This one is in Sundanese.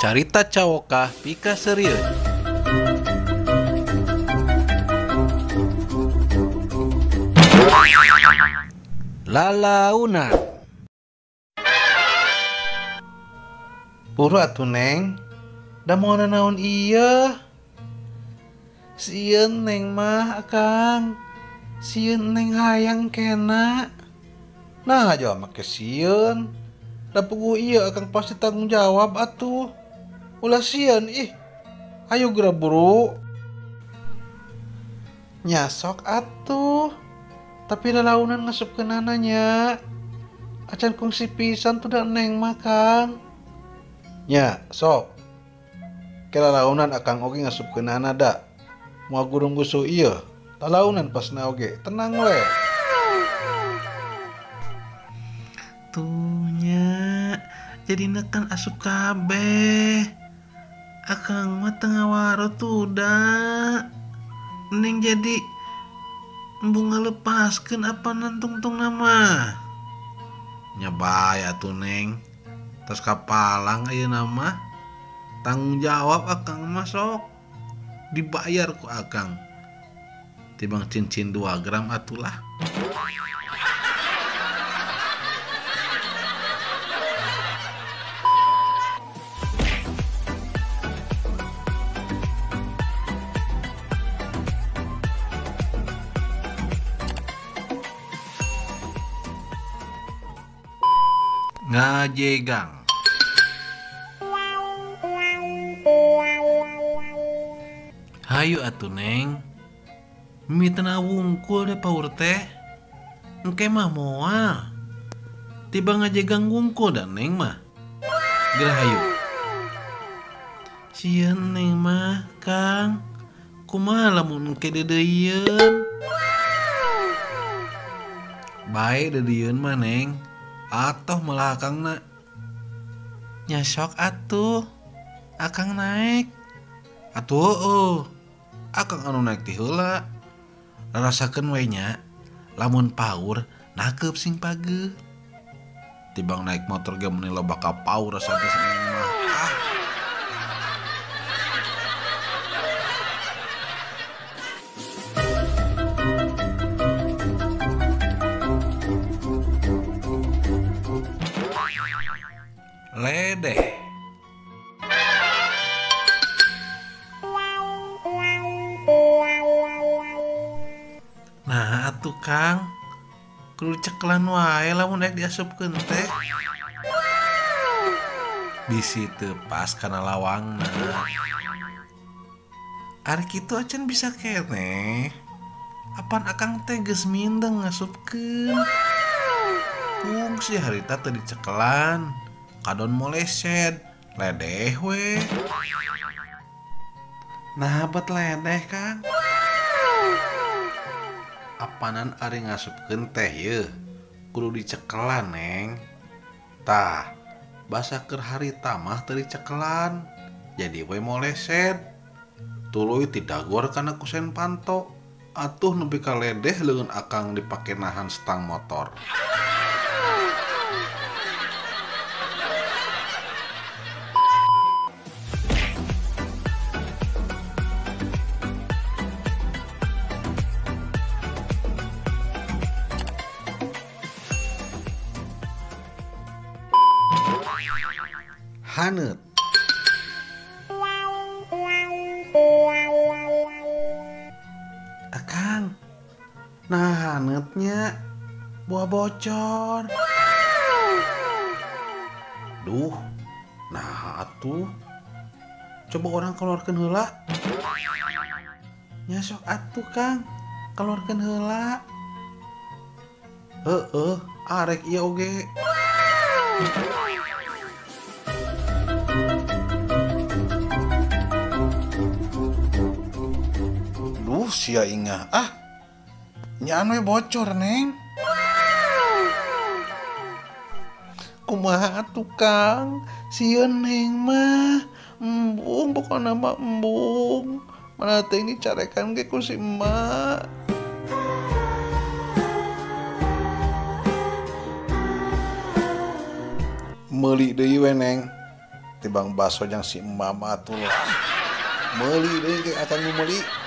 Carita cawokah pikaseurieun. Lalaunan. Buru atuh Neng, da moal nanaon ieu. Sieun Neng mah Akang, sieun Neng hayang kena. Nah aja make sieun. Da puguh ieu Akang pasti tanggung jawab atuh. Ulah sieun ih. Ayo geura buru. Nya sok atuh. Tapi lalaunan ngasupkeunana nya. Acan kungsi pisan tuh da Neng mah Kang. Nya sok. Ke lalaunan Akang oge ngasupkeunana da. Moal gurung gusuh ieu. Lalaunan pasna oge. Tenang we. Tuh nya. Jadi nekan asup kabeh. Akang mah teu ngawaro tuh da. Neng jadi embung ngalepaskeun apanan tungtungna mah. Nya bae atuh Neng. Tos kapalang ayeuna mah. Tanggung jawab Akang mah sok. Dibayar ku Akang. Tibang cincin 2 gram atulah. Ngajegang. Hayu atuh Neng. Mimiteuna wungkul da paur teh. Engke mah moal. Tiba ngajegang wungkul da Neng mah. Geura hayu. Sieun Neng mah Kang. Kumaha lamun engke deudeuieun? Bae deudeuieun mah Neng. Atoh malah Akangna. Nya sok atuh. Akang naik. Atuh heueuh. Akang anu naik ti heula. Rarasakeun we nya. Lamun paur nakeup sing pageuh. Tibang naik motor ge meuni loba ka paur asa teh Neng mah. Ah. Ledeh. Nah atuh Kang, kudu cekelan wae lamun rek diasupkeun teh. Bisi teu pas kana lawangna. Ari kitu acan bisa keneh. Apan Akang teh geus mindeng ngasupkeun. Kungsi harita teu dicekelan. Kadon moleset, ledeh we. Nah bet ledeh Kang. Apanan ari ngasupkeun teh yeuh, kudu dicekelan Neng. Tah, basa keur harita mah teu dicekelan, jadi we moleset. Tuluy tidagor kana kusen panto. Atuh nepi ka ledeh leungeun Akang dipake nahan stang motor. Haneut. Akang, nah haneutnya buah bocor. Duh, nah atuh. Coba orang keluarkan heula. Nya sok atuh Kang, keluarkan heula. Heeh, arek ieu oge. Sia ingah ah. Nyaan we bocor, Neng. Kumaha atuh, Kang? Sieun Neng mah. Embung pokona mah embung. Mana teh ini carekan ge ku si emak. Meuli deui we, Neng. Tibang baso jang si emak mah atuh lah. Meuli deui ge akang nu meuli.